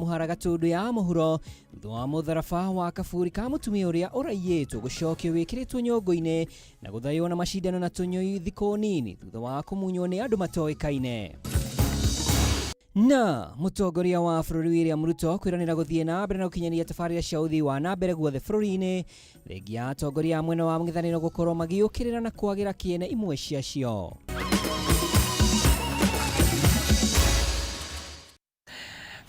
Muhara Gatundu ya mũhuro thutha wa mũtharaba wa kaburi ka mũtumia ũrĩa ũraiyĩtwo gũcokio wĩkĩrĩtwo nyũngũ-inĩ na gũthaywo na macindano na tũnyũi thikũ nini thutha wa kũmunywo nĩ andũ matoĩkaine. Na mũtongoria wa bũrũri William Ruto kwĩranĩra gũthiĩ na mbere na gũkinyanĩria tabarĩra cia ũthii wa na mbere guothe bũrũri-inĩ, thengia ya atongoria a mwena wa mũng'ethanĩro gũkorwo magĩũkĩrĩra na kwagĩra kĩene imwe ciacio.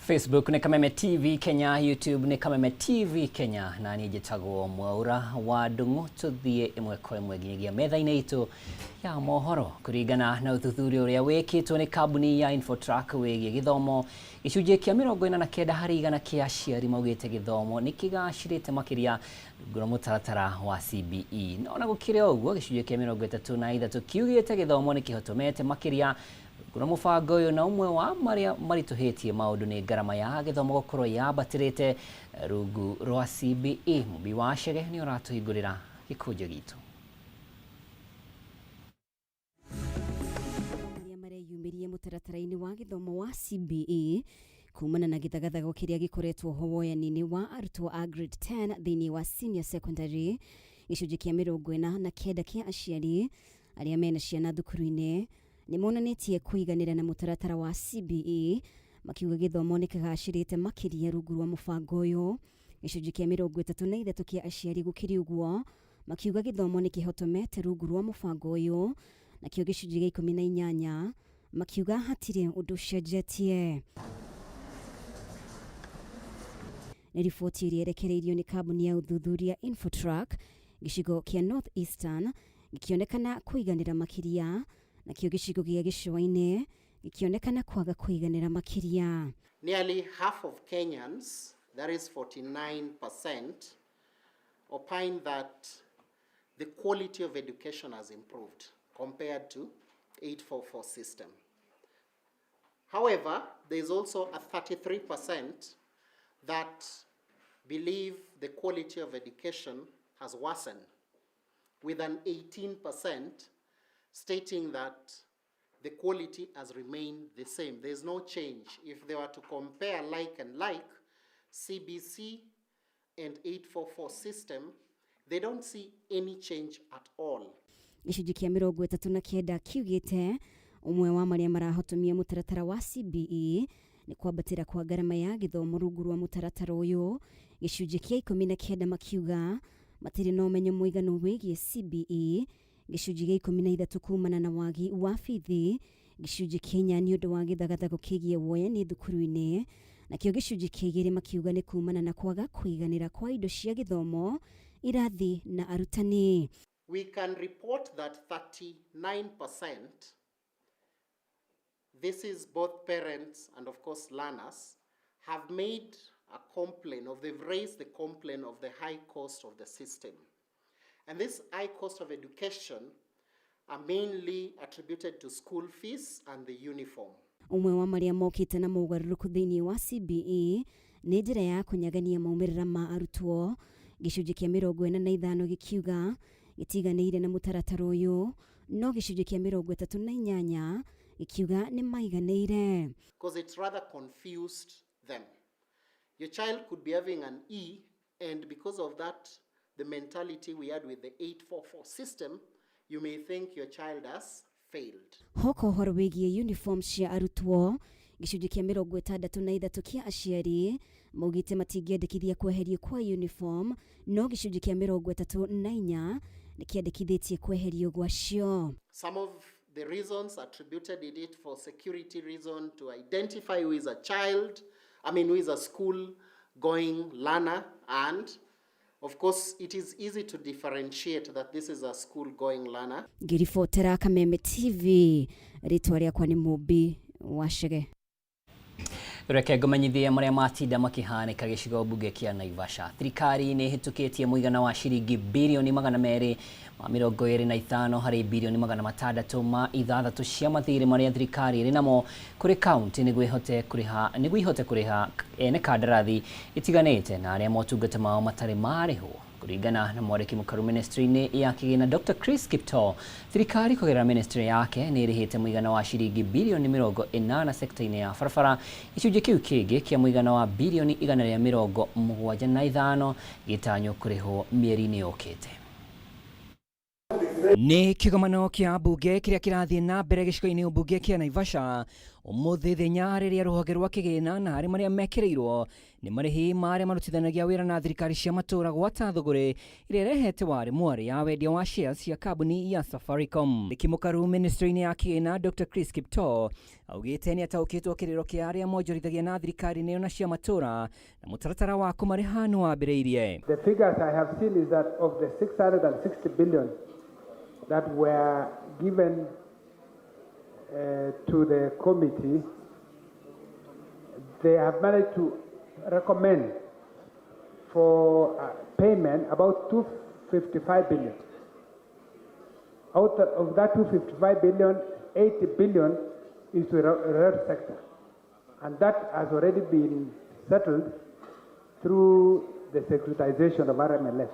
Facebook nĩ Kameme TV Kenya, YouTube nĩ Kameme TV Kenya, na niĩ njĩtagwo Mwaura wa Ndung'u. Tũthiĩ ĩmwe kwa ĩmwe nginyagia metha-inĩ itũ ya mohoro. Kũringana na ũthuthuria ũrĩa wĩkĩtwo nĩ kambuni ya Infotrack wĩgiĩ gĩthomo, gĩcunjĩ kĩa 49 harĩ igana kĩa aciari maugĩte gĩthomo nĩ kĩgacĩrĩte makĩria rungu rwa mũtaratara wa CBE. No ona gũkĩrĩ o ũguo, gĩcunjĩ kĩa 33 kiugĩte gĩthomo nĩ kĩhotomete makĩria rungu rwa mũbango ũyũ, na ũmwe wa marĩa maritũhĩtie maũndũ nĩ ngarama ya gĩthomo gũkorwo yambatĩrĩte rungu rwa CBE. Mũmbi wa Chege nĩ ũratũhingũrĩra gĩkũnjo gitũ. Arĩa mareyumĩria mũtaratara-inĩ wa gĩthomo wa CBE kumana na gĩthagathago kĩrĩa gĩkoretwo ho woyani-inĩ wa arutwo a grade 10 thĩinĩ wa senior secondary. Gĩcunjĩ kĩa 49 kĩa aciari arĩa mena ciana thukuru-inĩ nĩ monanĩtie kũiganĩra na mũtaratara wa CBE, makiuga gĩthomo nĩ kĩgacĩrĩte makĩria rungu rwa mũbango ũyũ. Gĩcunjĩ kĩa 33 kĩa aciari gũkĩrĩ ũguo makiuga gĩthomo nĩ kĩhotomete rungu rwa mũbango ũyũ, nakĩo gĩcunjĩ gĩa 18 makiuga hatirĩ ũndũ ũcenjetie. Nĩ riboti ĩrĩa ĩrekereirio nĩ kambuni ya ũthuthuria Infotrack, gĩcigo kĩa North Eastern gĩkĩonekana kũiganĩra makĩria, nakĩo gĩcigo gĩa gĩcũa-inĩ gĩkĩonekana kwaga kũiganĩra makĩria. Nearly half of Kenyans, that is 49%, opine that the quality of education has improved compared to 844 system. However, there is also a 33% that believe the quality of education has worsened, with an 18% stating that the quality has remained the same. There is no change. If they were to compare like and like, CBC and 844 system, they don't see any change at all. Gĩcunjĩ kĩa 39 kiugĩte ũmwe wa marĩa marahotomia mũtaratara wa CBE nĩ kwambatĩra kwa ngarama ya gĩthomo rungu rwa mũtaratara ũyũ. Gĩcunjĩ kĩa 19 makiuga matirĩ na ũmenyo mũiganu wĩgiĩ CBE, gĩcunjĩ gĩa 13 kumana na wagi wa bithi, gĩcunjĩ kĩa 4 nĩ ũndũ wa gĩthagathago kĩgiĩ woyani thukuru-inĩ, nakĩo gĩcunjĩ kĩa 2 makiuga nĩ kumana na kwaga kũiganĩra kwa indo cia gĩthomo, irathi na arutani. We can report that 39%, this is both parents and of course learners, have made a complaint, or they've raised the complaint of the high cost of the system. And this high cost of education are mainly attributed to school fees and the uniform. Ũmwe wa marĩa mokĩte na mogarũrũku thĩinĩ wa CBE nĩ njĩra ya kũnyagania maumĩrĩra ma arutwo. Gĩcunjĩ kĩa 45 gĩkiuga gĩtiganĩire na mũtaratara ũyũ, no gĩcunjĩ kĩa 38 gĩkiuga nĩ maiganĩire. Because it's rather confused them. Your child could be having an E, and because of that, the mentality we had with the 844 system, you may think your child has failed. Hoka ũhoro wĩgiĩ uniform cia arutwo, gĩcunjĩ kĩa 63 kĩa aciari maugĩte matingĩendekithia kweherio kwa uniform, no gĩcunjĩ kĩa 34 nĩ kĩendekithĩtie kweherio gwacio. Some of the reasons attributed in it for security reason, to identify who is a child, I mean who is a school going learner, and of course it is easy to differentiate that this is a school going learner. Ngĩribotera Kameme TV, rĩtwa rĩakwa nĩ Mũmbi wa Chege. Reke ngũmenyithie marĩa matinda makĩhanĩka gĩcigo mbunge kĩa Naivasha. Thirikari nĩ ĩhĩtũkĩtie mũigana wa ciringi birioni 225 harĩ birioni 606 cia mathirĩ marĩa thirikari ĩrĩ namo kũrĩ kaunti nĩguo ihote kũrĩha nĩguo ihote kũrĩha ene kandarathi itiganĩte na arĩa motungata mao matarĩ marĩhwo. Kũringana na mwandĩki mũkaru ministry-inĩ ya kĩgĩna Dr. Chris Kiptoo, thirikari kũgerera ministry yake nĩ ĩrĩhĩte mũigana wa ciringi bilioni 80 sekta-inĩ ya barabara. Gĩcunjĩ kĩu kĩngĩ kĩa mũigana wa bilioni 175 gĩtanywo kũrĩhwo mĩeri-inĩ yũkĩte. Nĩ kĩgomano kĩa mbunge kĩrĩa kĩrathiĩ na mbere gĩcigo-inĩ mbunge kĩa Naivasha ũmũthĩ thenya, rĩrĩa rũhonge rwa kĩgĩna na harĩ marĩa mekĩrĩirwo nĩ marĩhi ma arĩa marutithanagia wĩra na thirikari cia matũũra gwata thũgũrĩ ĩrĩa ĩrehete warĩ mwarĩ ya wendia wa shares cia kambuni ya Safaricom. Mũkaru ministry-inĩ ya kĩgĩna Dr. Chris Kiptoo augĩte nĩ ataũkĩtwo kĩrĩro kĩa arĩa monjorithagia na thirikari nĩyo na cia matũũra, na mũtaratara wa kũmarĩha nĩ wambĩrĩirie. The figures I have seen is that of the 660 billion that were given to the committee, they have managed to recommend for payment about 255 billion. Out of that 255 billion, 80 billion is to the road sector. And that has already been settled through the securitization of RMLF.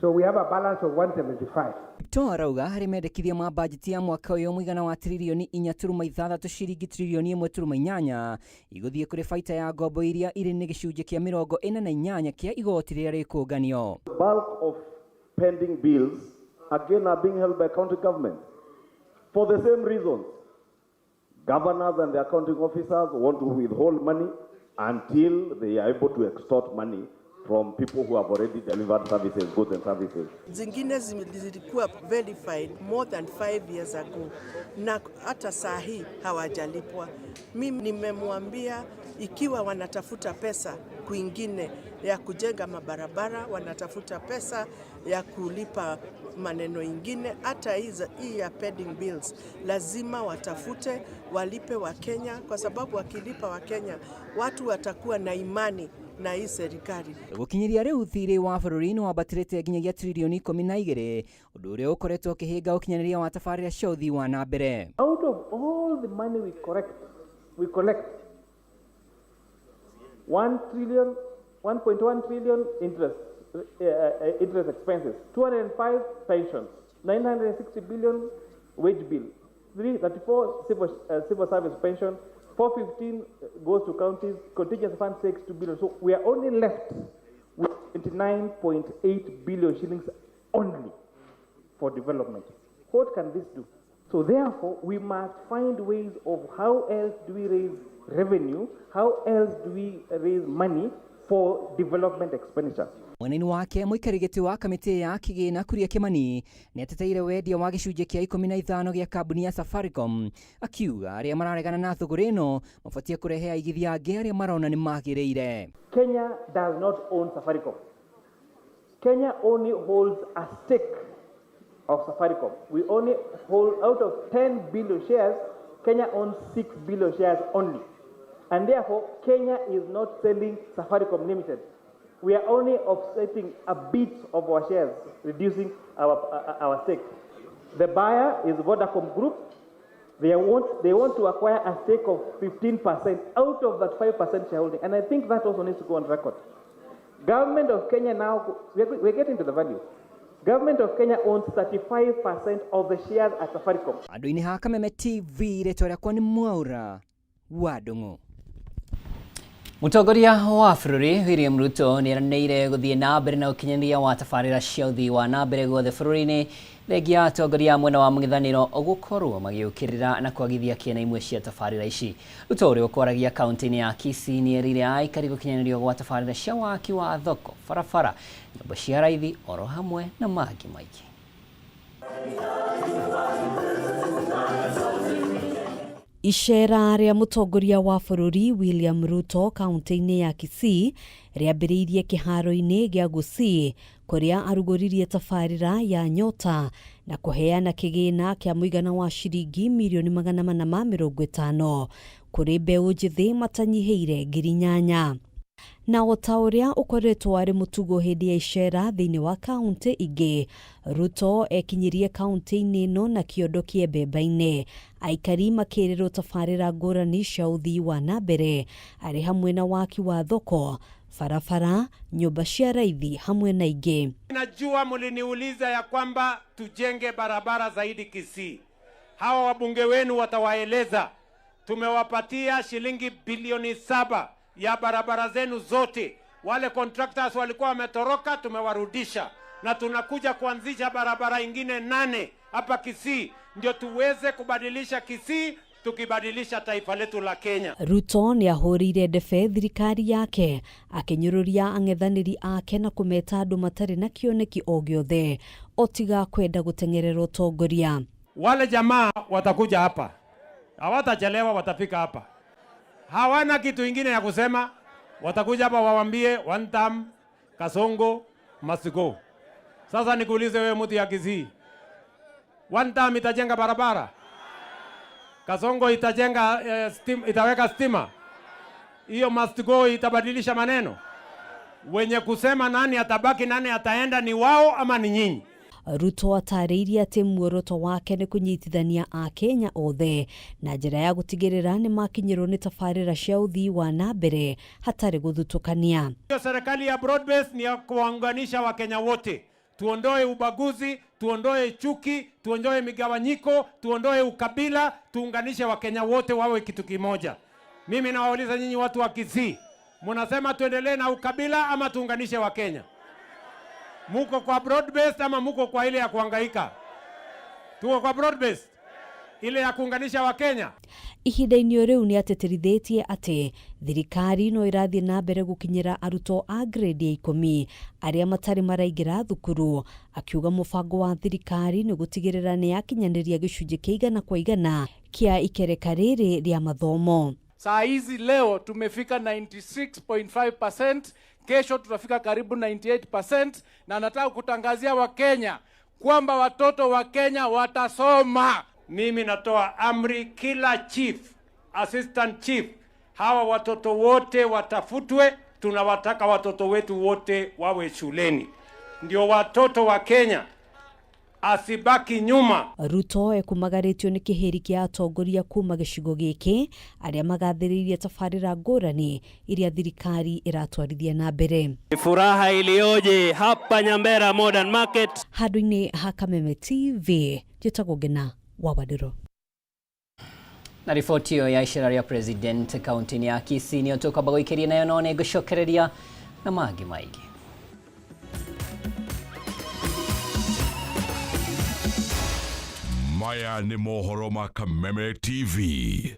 So we have a balance of 175. To arauga harĩ mendekithia ma bajeti ya mwaka ũyũ, mũigana wa tiririoni 4.6, ciringi tiririoni 1.8, igũthiĩ kũrĩ baita ya ngombo iria irĩ nĩ gĩcunjĩ kĩa 48 kĩa igoti rĩrĩa rĩkũnganio. Bulk of pending bills again are being held by county governments for the same reasons. Governors and the accounting officers want to withhold money until they are able to extort money from people who have already delivered services, goods and services. Zingine zilikuwa verified more than 5 years ago na hata saa hii hawajalipwa. Mimi nimemwambia ikiwa wanatafuta pesa kwingine ya kujenga mabarabara, wanatafuta pesa ya kulipa maneno ingine, hata hii ya pending bills lazima watafute walipe Wakenya, kwa sababu wakilipa Wakenya watu watakuwa na imani na hii serikali. Gũkinyĩria rĩu, thirĩ wa bũrũri nĩ wambatĩrĩte nginyagia tiririoni 12, ũndũ ũrĩa ũkoretwo ũkĩhĩnga ũkinyanĩria wa tabarĩra cia ũthii wa na mbere. Out of all the money we collect 1 trillion, 1.1 trillion interest expenses, 205 pensions, 960 billion wage bill, 334 civil service pension, 415 goes to counties, contingency fund 6 billion. So we are only left with 29.8 billion shillings only for development. What can this do? So therefore, we must find ways of how else do we raise revenue, how else do we raise money for development expenditure. Mwena-inĩ wake, mũikari gĩtĩ wa kamĩtĩ ya kĩgĩna Kuria Kĩmani nĩ ateteire wendia wa gĩcunjĩ kĩa 15 gĩa kambuni ya Safaricom, akiuga arĩa mararegana na thũgũrĩ ĩno mabatiĩ kũrehe aigithia angĩ arĩa marona nĩ magĩrĩire. Kenya does not own Safaricom. Kenya only holds a stake of Safaricom. We only hold, out of 10 billion shares, Kenya owns 6 billion shares only. And therefore, Kenya is not selling Safaricom Limited. We are only offsetting a bit of our shares, reducing our stake. The buyer is Vodacom Group. They want to acquire a stake of 15% out of that 5% shareholding. And I think that also needs to go on record. Government of Kenya now, we're getting to the value. Government of Kenya owns 35% of the shares at Safaricom. Andũ-inĩ ha Kameme TV, rĩtwa rĩakwa nĩ Mwaura wa Ndung'u. Mũtongoria wa bũrũri William Ruto nĩ eranĩire gũthiĩ na mbere na ũkinyanĩria wa tabarĩra cia ũthii wa na mbere guothe bũrũri-inĩ, thengia atongoria a mwena wa mũng'ethanĩro gũkorwo magĩũkĩrĩra na kwagithia kĩene imwe cia tabarĩra ici. Ruto, ũrĩa ũkwaragia kaunti-inĩ ya Kisii, nĩ erĩire aikari gũkinyanĩrio gwa tabarĩra cia waki wa thoko, barabara, nyũmba cia raithi oro hamwe na mangĩ maingĩ. Icera rĩa mũtongoria wa bũrũri William Ruto kaunti-inĩ ya Kisii rĩambĩrĩirie kĩharo-inĩ gĩa Gusii, kũrĩa arugũririe tabarĩra ya Nyota na kũheana kĩgĩna kĩa mũigana wa ciringi mirioni 450 kũrĩ mbeũ njĩthĩ matanyihĩire 8,000. Na o ta ũrĩa ũkoretwo arĩ mũtugo hĩndĩ ya icera thĩinĩ wa kaunti ingĩ, Ruto ekinyirie kaunti-inĩ ĩno na kĩondo kĩa mbemba-inĩ, aikari makĩrĩrwo tabarĩra ngũrani cia ũthii wa na mbere arĩ hamwe na waki wa thoko, barabara, nyũmba cia raithi hamwe na ingĩ. Najua mliniuliza ya kwamba tujenge barabara zaidi Kisii. Hawa wabunge wenu watawaeleza, tumewapatia shilingi bilioni 7 ya barabara zenu zote. Wale contractors walikuwa wametoroka, tumewarudisha, na tunakuja kuanzisha barabara ingine 8 hapa Kisii, ndio tuweze kubadilisha Kisii, tukibadilisha taifa letu la Kenya. Ruto nĩ ahũrĩire ndebe thirikari yake akĩnyũrũria ang'ethanĩri ake na kũmeta andũ matarĩ na kĩoneki o gĩothe o tiga kwenda gũteng'erera ũtongoria. Wale jamaa watakuja hapa, hawatachelewa, watafika hapa, hawana kitu ingine ya kusema. Watakuja hapa wawambie one term Kasongo must go. Sasa nikuulize wewe mtu ya Kisii, one term itajenga barabara? Kasongo itajenga itaweka stima? Hiyo must go itabadilisha maneno? Wenye kusema nani atabaki nani ataenda ni wao ama ni nyinyi? Ruto atarĩirie atĩ muoroto wake nĩ kũnyitithania Akenya othe na njĩra ya gũtigĩrĩra nĩ makinyĩrwo nĩ tabarĩra cia ũthii wa na mbere hatarĩ gũthutũkania. Hiyo serikali ya broad base ni ya kuwaunganisha Wakenya wote. Tuondoe ubaguzi, tuondoe chuki, tuondoe migawanyiko, tuondoe ukabila, tuunganishe Wakenya wote wawe kitu kimoja. Mimi nawauliza nyinyi watu wa Kisii, mnasema tuendelee na ukabila ama tuunganishe Wakenya? Muko kwa broad base ama muko kwa ile ya kuhangaika? Tuko kwa broad base, ile ya kuunganisha Wakenya. Ihinda-inĩ o rĩu nĩ atĩtĩrithĩtie atĩ thirikari no ĩrathiĩ na mbere gũkinyĩra arutwo a grade ya 10 arĩa matarĩ maraingĩra thukuru, akiuga mũbango wa thirikari nĩ gũtigĩrĩra nĩ yakinyanĩria gĩcunjĩ kĩa 100% kĩa ikereka rĩrĩ rĩa mathomo. Saa hizi leo tumefika 96.5%, kesho tutafika karibu 98%, na nataka kutangazia Wakenya kwamba watoto wa Kenya watasoma. Mimi natoa amri kila chief, assistant chief, hawa watoto wote watafutwe. Tunawataka watoto wetu wote wawe shuleni, ndio watoto wa Kenya asibaki nyuma. Ruto ekumagarĩtio nĩ kĩhĩri kĩa atongoria kuma gĩcigo gĩkĩ arĩa magathĩrĩirie tabarĩra ngũrani iria thirikari ĩratwarithia na mbere. Furaha iliyoje hapa Nyambera Modern Market. Handũ-inĩ ha Kameme TV, njĩtagwo Ngena wa Wadero. Na riboti ĩyo ya icera rĩa president kaunti-inĩ ya Kisii nĩyo tũkwamba gũikĩria nayo, no nĩ ngũcokereria na mangĩ maingĩ. Maya ni mohoro ma Kameme TV.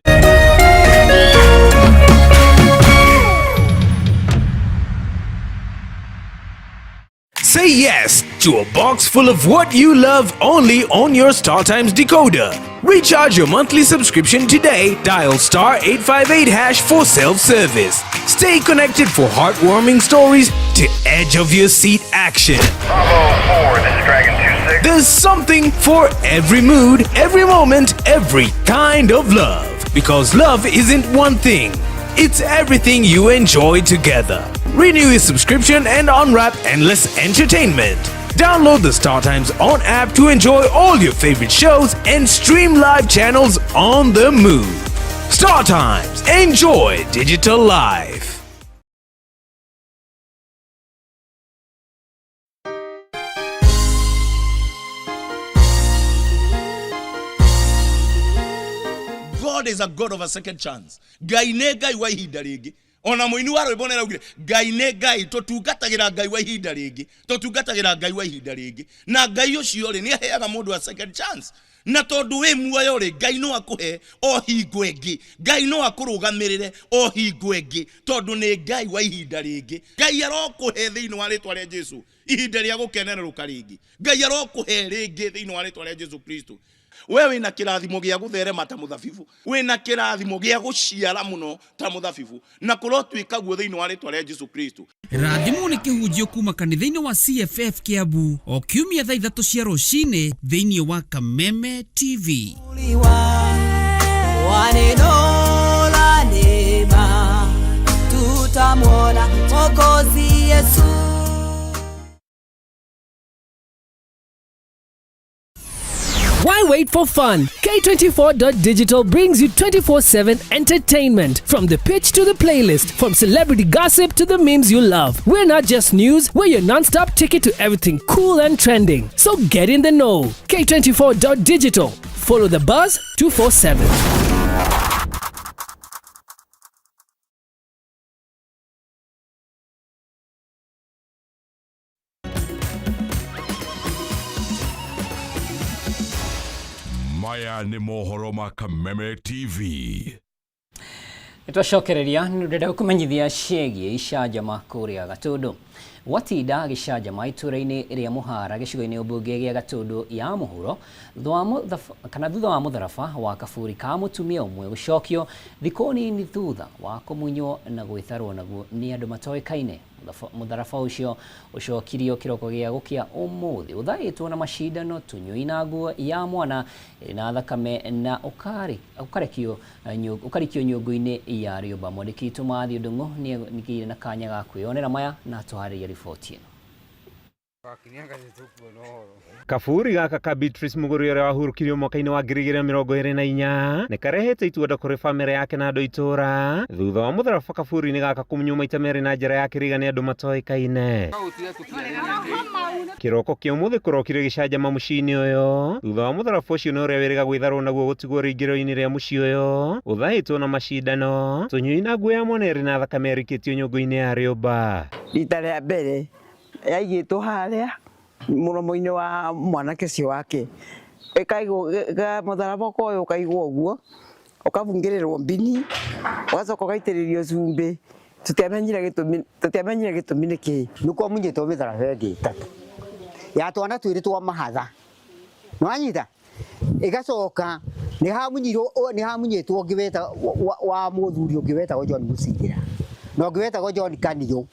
Say yes to a box full of what you love only on your StarTimes decoder. Recharge your monthly subscription today. Dial star 858# for self-service. Stay connected for heartwarming stories to edge of your seat action. Bravo 4, this is Dragon 26. There's something for every mood, every moment, every kind of love. Because love isn't one thing. It's everything you enjoy together. Renew your subscription and unwrap endless entertainment. Download the StarTimes On app to enjoy all your favorite shows and stream live channels on the move. StarTimes, enjoy digital life. God is a God of a second chance. Ngai nĩ Ngai wa ihinda rĩngĩ. Ona mũini wa rwĩmbo nĩ araugire Ngai nĩ Ngai, tũtungatagĩra Ngai wa ihinda rĩngĩ, tũtungatagĩra Ngai wa ihinda rĩngĩ. Na Ngai ũcio rĩ, nĩ aheaga mũndũ a second chance. Na tondũ wĩ muoyo rĩ, Ngai no akũhe o hingo ĩngĩ, Ngai no akũrũgamĩrĩre o hingo ĩngĩ, tondũ nĩ Ngai wa ihinda rĩngĩ. Ngai arokũhe thĩinĩ wa rĩtwa rĩa Jesu ihinda rĩa gũkenerũka rĩngĩ. Ngai arokũhe rĩngĩ thĩinĩ wa rĩtwa rĩa Jesu Kristo. We wĩna kĩrathimo gĩa gũtherema ta mũthabibu, wĩna kĩrathimo gĩa gũciara mũno ta mũthabibu, na kũrotuĩka guo thĩinĩ wa rĩtwa rĩa Jesu Kristo. Rathimwo nĩ kĩhunjio kuma kanitha-inĩ wa CFF Kiambu o kiumia thaa 3 cia rũcinĩ thĩinĩ wa Kameme TV. Tutamuona Mwokozi Yesu. Why wait for fun? K24.digital brings you 24/7 entertainment. From the pitch to the playlist, from celebrity gossip to the memes you love. We're not just news, we're your non stop ticket to everything cool and trending. So get in the know. K24.digital. Follow the buzz 247. Maya nĩ mohoro ma Kameme TV. Nĩtwacokereria nĩ gũkũmenyithia ciĩgiĩ icanjama kũrĩa Gatũndũ. Gwatinda gĩcanjama itũũra-inĩ rĩa Mũhara gĩcigo-inĩ mbunge gĩa Gatũndũ ya mũhuro kana thutha wa mũtharaba wa kaburi ka mũtumia ũmwe gũcokio thikũ nini thutha wa kũmunywo na gwĩtharwo naguo nĩ andũ matoĩkaine. Mũtharaba ũcio ũcokirio kĩroko gĩa gũkĩa ũmũthĩ ũthaĩtwo na macindano tũnyui na nguo ya mwana ĩrĩ na thakame na ũkarekio ũkarikio nyũngũ-inĩ ya rĩũmba. Mwandĩki witũ Matthew Ndung'u nĩagĩire na kanya ga kwĩyonera maya na atũharĩria riboti ĩno. Kaburi gaka ka Beatrice Muguri ũrĩa wahurũkirio mwaka-inĩ wa 2024 nĩ karehete ituanda kũrĩ bamĩrĩ yake na andũ a itũũra thutha wa mũtharaba kaburi-inĩ gaka kũmunywo maita merĩ na njĩra ya kĩriga nĩ andũ matoĩkaine. Kĩroko kĩa ũmũthĩ kũrokire gĩcanjama mũciĩ-inĩ ũyũ thutha wa mũtharaba ũcio na ũrĩa wĩrĩga gwĩtharwo naguo gũtigwo rĩingĩro-inĩ rĩa mũciĩ ũyũ ũthaĩtwo na macindano tũnyui na nguo ya mwana ĩrĩ na thakame ĩrikĩtio nyũngũ-inĩ ya rĩũmba. Rita rĩa mbere yaigĩtwo harĩa mũromo-inĩ wa mwanake ũcio wake, ĩkaigwo mũtharaba ũkoywo ũkaigwo ũguo, ũkabungĩrĩrwo mbini, ũgacoka ũgaitĩrĩrio cumbĩ. Tũtiamenyire gĩtũmi, tũtiamenyire gĩtũmi nĩ kĩĩ. Nĩ kwamunyĩtwo mĩtharaba ĩngĩ ĩtatũ ya twana twĩrĩ twa mahatha, nĩwanyita, ĩgacoka nĩ hamunyirwo nĩ hamunyĩtwo ũngĩ weta wa mũthuri ũngĩ wetagwo John Mũcindĩra na ũngĩ wetagwo John Kaniũ,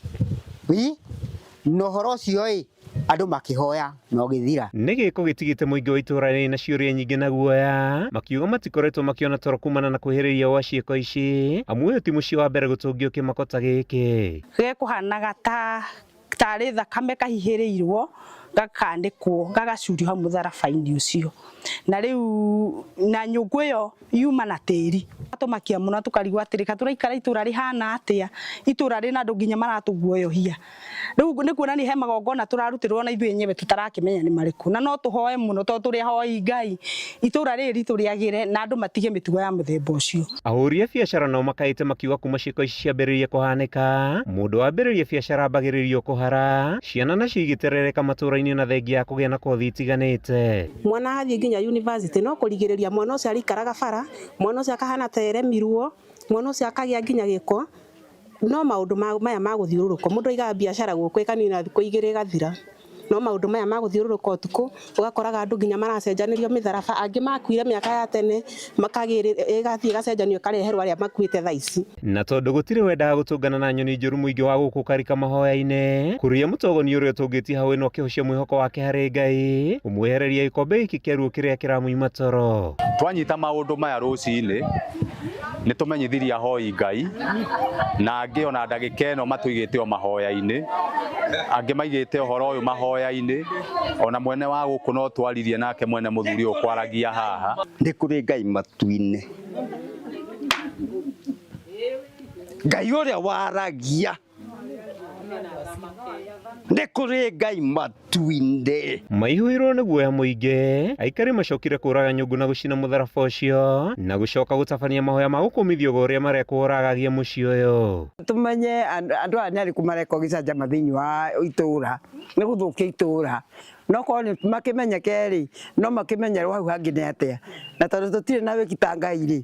na ũhoro ũcio ĩ andũ makĩhoya na ũgĩthira. Nĩ gĩko gĩtigĩte mũingĩ wa itũũra rĩrĩ na ciũria nyingĩ na guoya, makiuga matikoretwo makĩona toro kumana na kwĩhĩrĩria gwa ciĩko ici, amu ũyũ ti mũciĩ wa mbere gũtũngio kĩmako ta gĩkĩ. Gekũhanaga ta tarĩ thakame kahihĩrĩirwo gakanĩkwo gagacurio hau mũtharaba-inĩ ũcio, na rĩu na nyũngũ ĩyo yuma na tĩri tũmakia mũno tũkarigwo atĩrĩ ka tũraikara itũra rĩhana atĩa, itũra rĩna andũ nginya maratũguoyohia. Rĩu nĩ kuonania he magongona tũrarutĩrwo na ithuĩ enyewe tũtarakĩmenya nĩ marĩkũ, na no tũhoe mũno tondũ tũrĩ ahoi Ngai itũra rĩrĩ ritũ rĩagĩre na andũ matige mĩtugo ya mũthemba ũcio. Ahũri a biacara nao makaĩte makiuga kuma ciĩko ici ciambĩrĩirie kũhanĩka, mũndũ wambĩrĩria biacara ambagĩrĩrio kũhara, ciana nacio igĩterereka matũra-inĩ na thengia ya kũgĩa na kothi itiganĩte. Mwana athiĩ nginya university no kũrigĩrĩria mwana ũcio arĩikaraga bara, mwana ũcio akahana ta eremirwo, mwana ũcio akagĩa nginya gĩko. No maũndũ maya ma gũthiũrũrũka, mũndũ aigaga biacara gũkũ ĩkanina thikũ igĩrĩ ĩgathira. No maũndũ maya ma gũthiũrũrũka ũtukũ ũgakoraga andũ nginya maracenjanĩrio mĩtharaba, angĩ makuire mĩaka ya tene ĩgathiĩ ĩgacenjanio ĩkareherwo arĩa makuĩte thaa ici. Na tondũ gũtirĩ wendaga gũtũngana na nyoni njũru mũingĩ wa gũkũ ũkarika mahoya-inĩ, kũria mũtogoni ũrĩa ũtũngĩtie hau ĩno akĩhocia mwĩhoko wake harĩ Ngai, ũmwehereria gĩkombe gĩkĩ kĩa ruo kĩrĩa kĩramũima toro. Twanyita maũndũ maya rũcinĩ nĩ tũmenyithirie ahoi Ngai na angĩ ona ndagĩka ĩno matũigĩte o mahoya-inĩ, angĩ maigĩte ũhoro ũyũ mahoya-inĩ, ona mwene wa gũkũ no twaririe nake mwene mũthuri ũyũ kwaragia haha. Nĩ kũrĩ Ngai matu-inĩ, Ngai ũrĩa waragia, nĩ kũrĩ Ngai matu-inĩ. Maihũirwo nĩ guoya mũingĩ, aikari macokire kũraga nyũngũ na gũcina mũtharaba ũcio na gũcoka gũtabania mahoya ma gũkũmithio gwa ũrĩa marekwo ũragagia mũciĩ ũyũ. Tũmenye andũ aya nĩ arĩkũ marekwo gĩcanjama thĩinĩ wa itũũra, nĩ gũthũkia itũũra. No korwo nĩ makĩmenyeke rĩ, no makĩmenyerwo hau hangĩ nĩ atĩa. Na tondũ tũtirĩ na wĩki ta Ngai rĩ,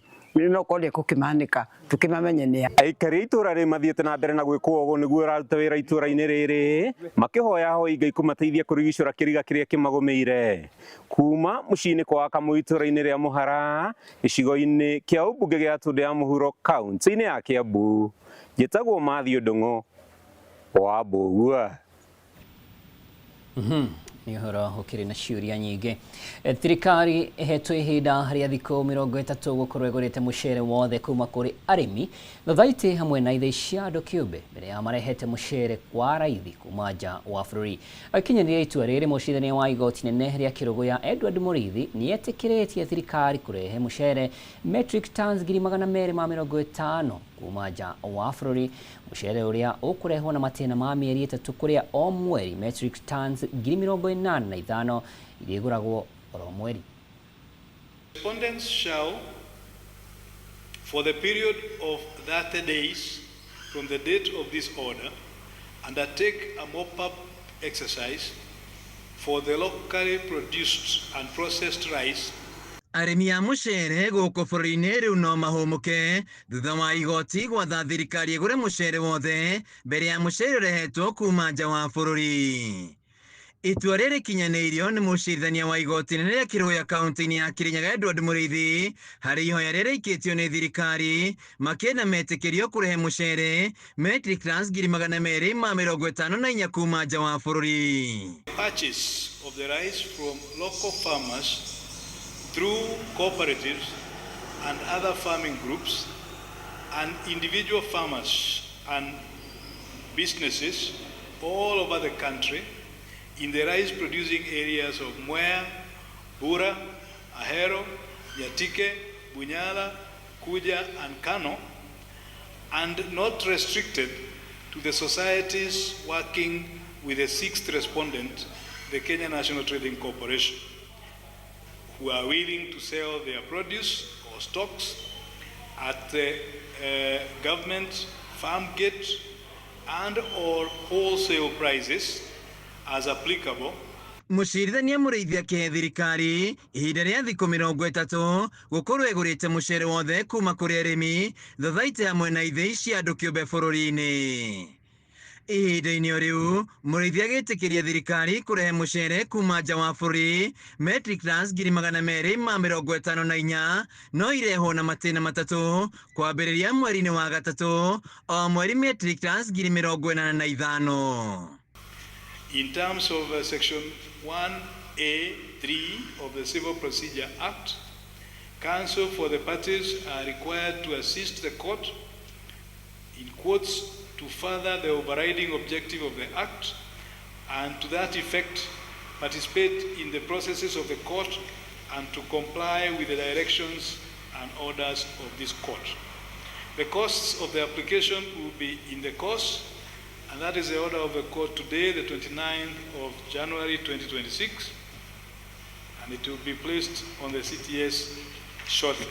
no korwo nĩ ekũkĩmanĩka tũkĩmamenye nĩ a. Aikari a itũũra rĩrĩ mathiĩte na mbere na gwĩkwo ũguo nĩguo ũraruta wĩra itũũra-inĩ rĩrĩ, makĩhoya ahoi Ngai kũmateithia kũrigicũra kĩriga kĩrĩa kĩmagũmĩire. Kuma mũciĩ-inĩ kwa Kamũyũ itũũra-inĩ rĩa Mũhara, gĩcigo-inĩ kĩa ũmbunge gĩa Gatũndũ ya Mũhuro kaunti-inĩ ya Kĩambu, njĩtagwo Matthew Ndung'u wa Mbũgua. Nĩ ũhoro ũkĩrĩ na ciũria nyingĩ. Thirikari ĩhetwo ihinda rĩa thikũ 30 gũkorwo ĩgũrĩte mũcere wothe kuma kũrĩ arĩmi thothaitĩ hamwe na ithĩi cia andũ kĩũmbe mbere ya marehete mũcere kwa raithi kuma nja wa bũrũri. Agĩkinyanĩria itua rĩrĩ, mũcirithania wa igoti nene rĩa Kĩrũgũya Edward Mũrĩithi nĩetĩkĩrĩtie thirikari kũrehe mũcere metric tons 250,000 kuma nja wa bũrũri, mũcere ũrĩa ũkũrehwo na matĩna ma mĩeri 3 kũrĩa o mweri metric tons 85,000 irĩgũragwo oro mweri. Respondents shall, for the period of 30 days from the date of this order, undertake a mop-up exercise for the locally produced and processed rice. Arĩmi a mũcere gũkũ bũrũri-inĩ rĩu no mahũmũke thutha wa igoti gwatha thirikari ĩgũre mũcere wothe mbere ya mũcere ũrehetwo kuma nja wa bũrũri. Itua rĩrĩ rĩkinyanĩirio nĩ mũcirithania wa igoti nene rĩa Kĩrũya kaunti-inĩ ya Kĩrĩnyaga Edward Mũrĩithi harĩ ihoya rĩrĩa rĩikĩtio nĩ thirikari makĩenda metĩkĩrio kũrehe mũcere metric tons 254,000 kuma nja wa bũrũri. Purchase of the rice from local farmers through cooperatives and other farming groups and individual farmers and businesses all over the country in the rice producing areas of Mwea, Bura, Ahero, Nyatike, Bunyala, Kuja and Kano, and not restricted to the societies working with the sixth respondent, the Kenya National Trading Corporation, who are willing to sell their produce or stocks at the government farm gate and or wholesale prices as applicable. Mũcirithania Mũrĩithi akĩhe thirikari ihinda rĩa thikũ 30 gũkorwo ĩgũrĩte mũcere wothe kuma kũrĩ arĩmi thothaitĩ hamwe na ithĩi cia andũ kĩũmbe bũrũri-inĩ. Ihinda-inĩ o rĩu Mũrĩithi agĩtĩkĩria thirikari kũrehe mũcere kuma nja wa bũrũri metric tons 254,000 no irehwo na matĩna 3 kwambĩrĩria mweri-inĩ wa 3 o mweri metric tons 85,000. In terms of Section 1A3 of the Civil Procedure Act, counsel for the parties are required to assist the court, in quotes, to further the overriding objective of the Act and to that effect participate in the processes of the court and to comply with the directions and orders of this court. The costs of the application will be in the course, and that is the order of the court today, the 29th of January 2026, and it will be placed on the CTS shortly.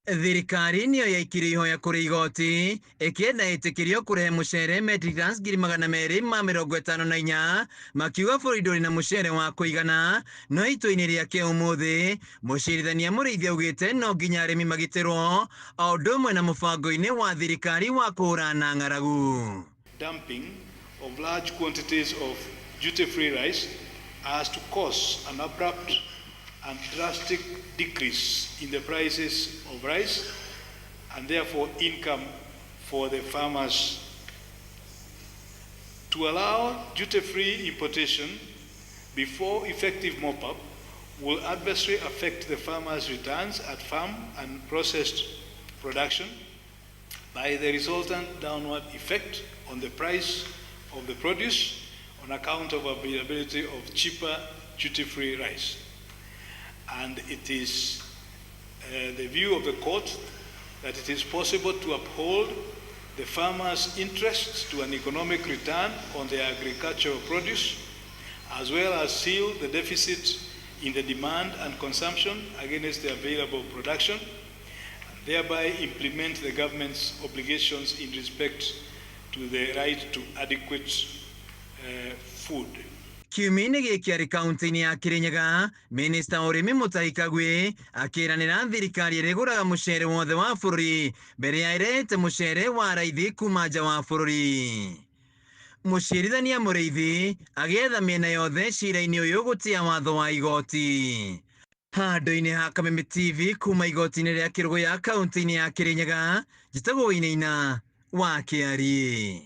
Thirikari nĩyo yaikirie ihoya kũrĩ igoti ĩkĩenda ĩtĩkĩrio kũrehe mũcere metric tons 254,000 makiuga bũrũri ndũrĩ na mũcere wa kũigana. No itua-inĩ rĩake ũmũthĩ mũcirithania Mũrĩithi augĩte no nginya arĩmi magitĩrwo o ũndũ ũmwe na mũbango-inĩ wa thirikari wa kũhũrana ng'aragu. Dumping of large quantities of duty-free rice as to cause an abrupt and drastic decrease in the prices of rice and therefore income for the farmers. To allow duty-free importation before effective mop-up will adversely affect the farmers' returns at farm and processed production by the resultant downward effect on the price of the produce on account of availability of cheaper duty-free rice. And it is the view of the court that it is possible to uphold the farmers' interests to an economic return on their agricultural produce, as well as seal the deficit in the demand and consumption against the available production, and thereby implement the government's obligations in respect to the right to adequate food. Kiumia-inĩ gĩkĩ arĩ kaunti-inĩ ya Kĩrĩnyaga, minista wa ũrĩmi Mutahi Kagwe akĩranĩra thirikari ĩrĩgũraga mũcere wothe wa bũrũri mbere ya ĩrehete mũcere wa raithi kuma nja wa bũrũri. Mũcirithania Mũrĩithi agĩetha mĩena yothe cira-inĩ ũyũ gũtĩa watho wa igoti. Handũ-inĩ ha Kameme TV kuma igoti-inĩ rĩa Kĩrũgũya kaunti-inĩ ya Kĩrĩnyaga, njĩtagwo Wainaina wa Kĩariĩ.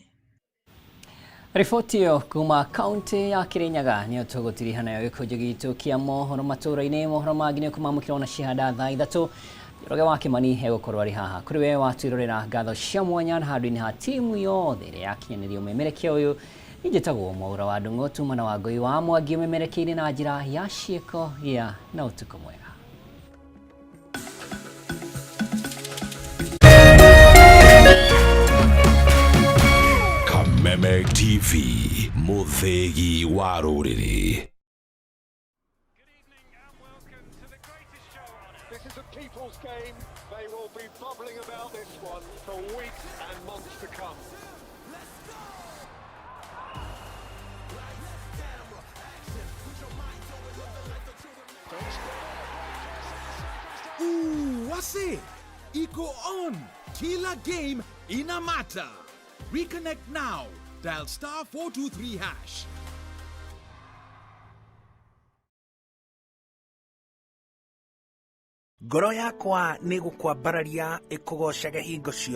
Riboti ĩyo kuma kaunti ya Kirinyaga nĩyo tũgũtiriha nayo gĩkũnjũ gitũ kĩa mohoro matũra-inĩ. Mohoro mangĩ nĩ ũkũmamũkĩra ona cihanda thaa 3. Njoroge wa Kimani egũkorwo arĩ haha. Kũrĩ we watwĩrorera, ngatho cia mwanya na handũ-inĩ ha timu yothe ĩrĩa yakinyanĩria ũmemerekia ũyũ. Niĩ njĩtagwo Mwaura wa Ndung'u, tuma na Wangũi wa Mwangi ũmemerekia-inĩ na njĩra ya ciĩko. Gĩa na ũtukũ mwega. Kameme TV, mũthĩgi wa rũrĩrĩ. This is a people's game. They will be bubbling about this one for weeks and months to come. Ooh, wase iko on. Kila game ina matter. Reconnect now. Dial *423#. Ngoro yakwa nĩ gũkwambararia ĩkũgoocage hingo ciothe.